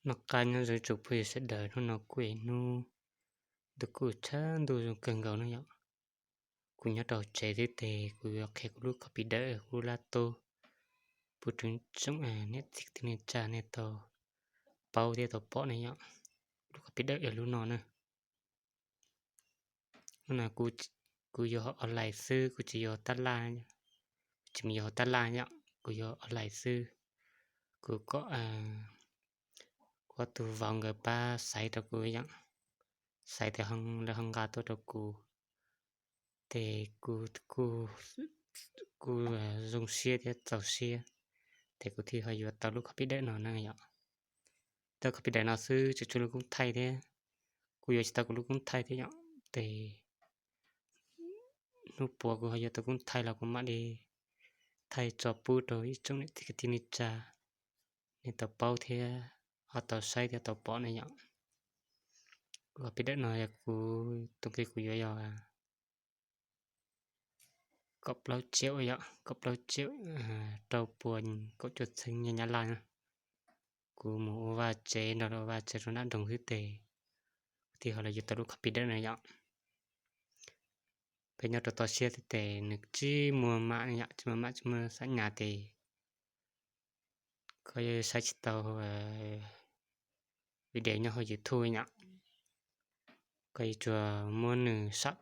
Noj qab nyob zoo tsoom phooj ywg sawv daws, hnub no kuj ib hnub ntuj kuj tshav ntuj zoo kawg nkaus no yom. Kuv nyob rau tsev xwb tes kuv yuav qhia kuv lub copy dawb kuv lub lab tub, pub rau tsoom niam txiv kwv tij neej tsa nej tau paub thiab tau pom ne yom. Lub copy dawb yog lub no na. Lub no kuv yog online xwb, kuv tsis yog tab laj, kuv tsis mus yog tab laj yom, kuv yog online xwb. Kuv kom, kuv tus vauv nkawd pab xaiv rau kuv yom, xaiv tes lawv ho nqa tuaj rau kuv, tes kuv kuj zoo siab thiab txaus siab, tes kuv thiaj ho yuav tau lub copy dawb no na yom. Tau copy dawb no xwb tseem tshuav lub koob thaij thiab, kuv yuav tsis tau kuv lub koob thaij thiab yom. Tes hnub puav kuv ho yuav tau koob thaij los kuv mam li thaij tso pub rau ib tsoom niam txiv kwv tij neej tsa nej tau paub thiab ho tau saib thiab tau pom ne yom. Lub copy dawb no yog kuv tus nqi kuv yuav yog kaum plaub tsiaum yom, kaum plaub tsiaum rau puas kaum cuaj txheeb nyiaj Nyab Laj na. Kuv mus ua vaj tsev nrog ua vaj tsev rau nram nroog xwb tes kuv thiaj ho los yuav tau lub copy dawb no yom. Peb nyob rau toj siab xwb tes nws tsis muaj mam yom, tsis muaj mam tsis muaj xam nyas tes koj saib tsis tau video nyob hauv YouTube yom. Koj yuav tsum muab nws sam